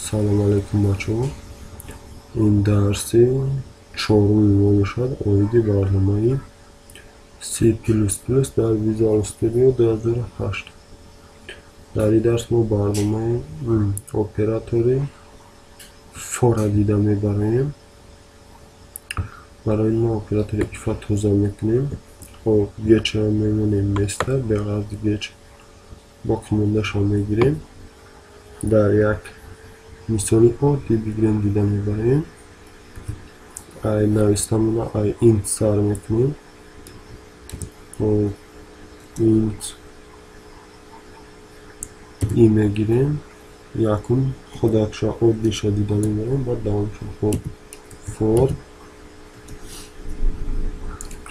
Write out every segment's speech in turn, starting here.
Салом алейкум бачаҳо. Ин дарси чоруми мо мешавад оиди барномаи C++ дар Visual Studio 2008. Дар ин дарс мо барномаи оператори for дида мебароем. Барои мо оператори if тоза мекунем. Хоб, гечро мемонем места, беғарзи геч боқимондаашро мегирем. Дар як мисоли оддӣ бигирем дида мебарем. Ай навистамона ай int сар мекунем. Хоб, int и мегирем. Якум худакша оддиша дида мебарем, баъд давомша. Хоб, for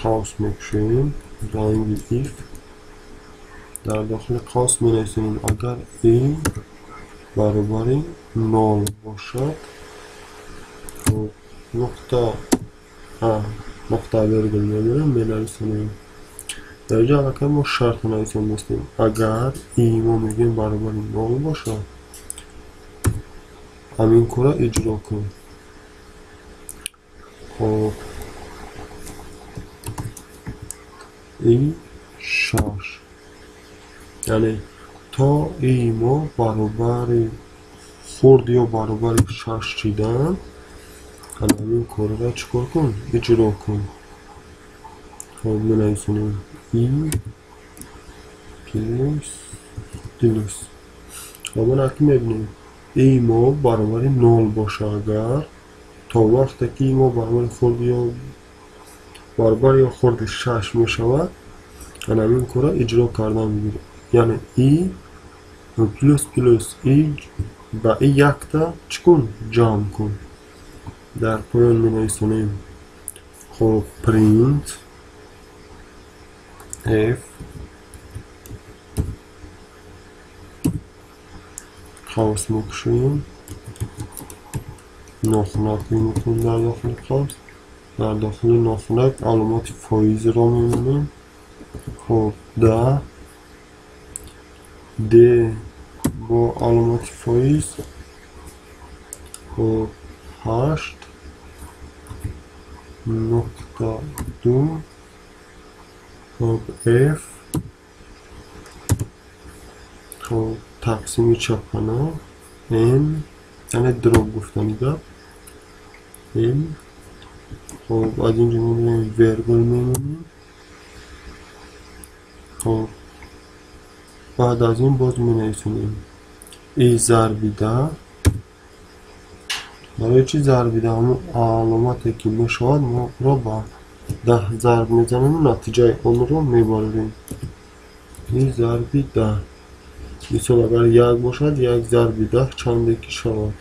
қавс мекушоем, ранги if дар дохили қавс менависем агар и баробари 0 бошад, хоб нуқта нуқта вергул мемонем, менависонем. Дар инҷо аллакай мо шарт нависонистем. Агар и мо мегӯем баробари 0 бошад, ҳамин кора иҷро кун. Хоб, и 6, яъне то и мо баробари хурд ё баробари 6 шидан, ҳамин корро чӣ кор кун? Иҷро кун. Хоб, менависонем и плюс плюс. Хоб, ана ки мебинем и мо баробари 0 боша, агар то вақте ки мо баробари хурд ё баробар ё хурди 6 мешавад, ҳамин корро иҷро кардан мегирем. Яъне и плюс плюс и ба и якта чӣ кун? Ҷамъ кун. Дар поён менависонем хоб print f қавс мекушоем, нохунак мекунем дар дохили қавс, дар дохили нохунак аломати фоизро мемонем. Хоб, 10 d бо аломати фоиз, хоб 8 нуқта 2, хоб f, хоб тақсими чапана n, яъне дроб гуфтани гап n. Хоб, аз инҷо мо меоем вергул мемонем. Хоб, баъд аз ин боз менависонем и зарби 10. Барои чӣ зарби 10? Ҳамон аломате ки мешавад моро ба 10 зарб мезанем, натиҷаи онро мебарорем. И зарби 10. Мисол агар 1 бошад, 1 зарби 10 чанде ки шавад.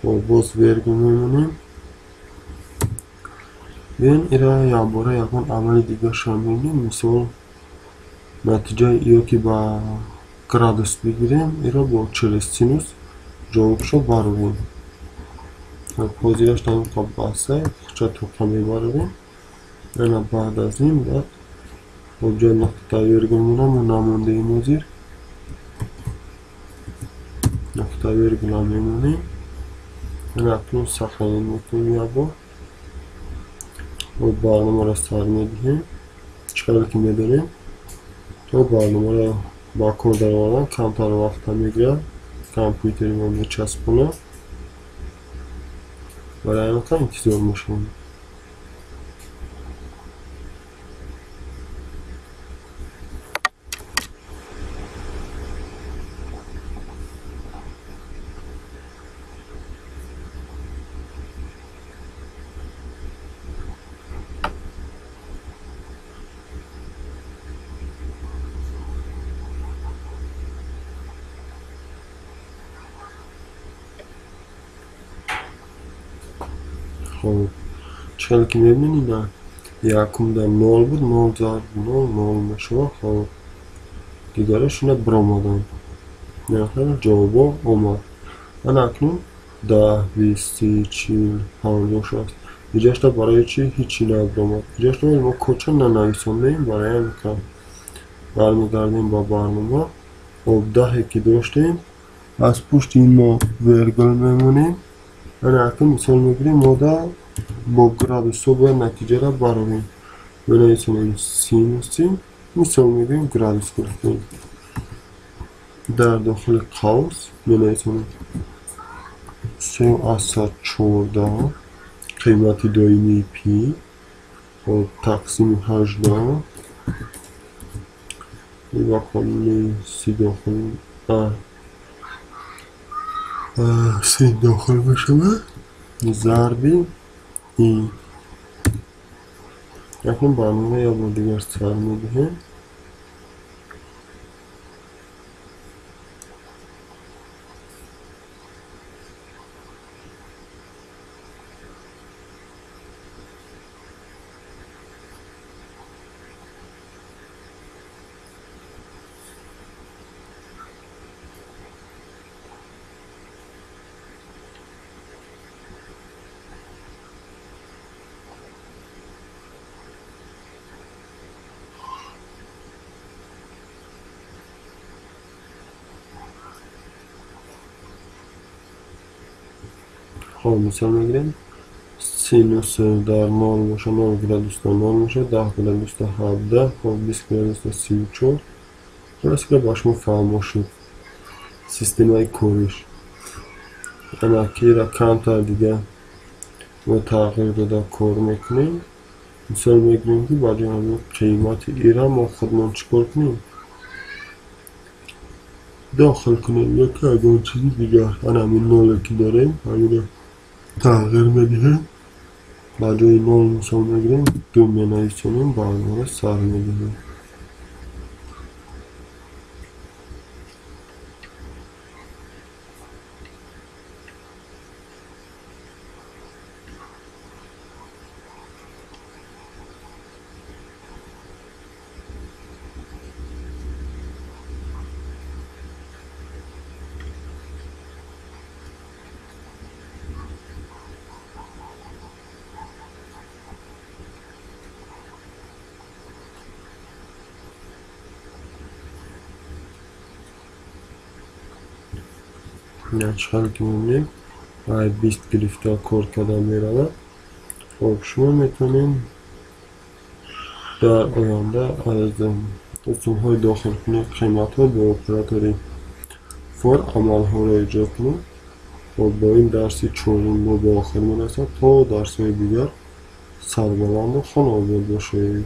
Хоб, боз вергул мемонем. Биён ира якбора ягон амали дигаршро мебинем. Мисол натиҷаи ё ки ба градус бигирем, иро бо через синус ҷавобшо барорем. Ҳозираш танҳо баста хуча тоқа мебарорем. Ана баъд аз ин баъд бо ҷои нуқта вергул монам, мо намондаем ҳозир. Нуқта вергула мемонем. Ана акнун сохранить мекунем якбор. Бо барномаро сар медиҳем. Чӣ қадар ки медонем, то барномаро ба кор даровардан камтар вақта мегирад, компютери мо мечаспонад. Барои ҳамин қадр интизор мешавем. Хоб, чӣ қадар ки мебинед, на якумда 0 буд, 0 зарб 0 0 мешавад. Хоб, дигараш ина биромаданд. Нахар ҷавобо омад. Ана акнун 10, 20, 30, 40, 50, 60. Иҷашта барои чӣ ҳичи набиромад? Иҷашта мо кодча нанависондаем, барои ҳамин ка бармегардем ба барнома. Об 10 ки доштем, Аз пушти ин мо вергул мемонем. Ана акнун мисол мегирем, мо да бо градусҳо бояд натиҷаро барорем. Менависонем синуси, мисол мегирем градус гирифтем. Дар дохили қавс менависонем 3,14 қимати доимии пи, хоб тақсими 18 ва қонуни си дохил си дохил мешавад зарби и. Акнун барнома як бор дигар сар медиҳем. خب مثال میگیریم سینوس در 0 باشه، 0 گرادوس در 0 باشه، 10 گرادوس در 17، خب 20 گرادوس در 34. خلاص که با شما فهم شد سیستم کوریش. انا که را کمتر دیگه ما تغییر داده کار میکنیم. مثال میگیریم که با همین قیمت ایران ما خودمان چیکار کنیم؟ داخل کنیم یا که اگر چیزی دیگر. انا همین 0 که داریم همین تغییر میدهیم. با جای 0 مثال میگیریم 2 منویسونیم، برنامه سر میدهیم. چقدر که میبینیم 20 گرفته کار کردن میرود. خب شما میتونین در آینده از ستون‌های داخل کنید قیمت ها با اپراتور for عمل ها را اجرا کنید. خب با این درس چهارم ما به آخر میرسد. تا درس های دیگر سربلند و خانه آباد باشید.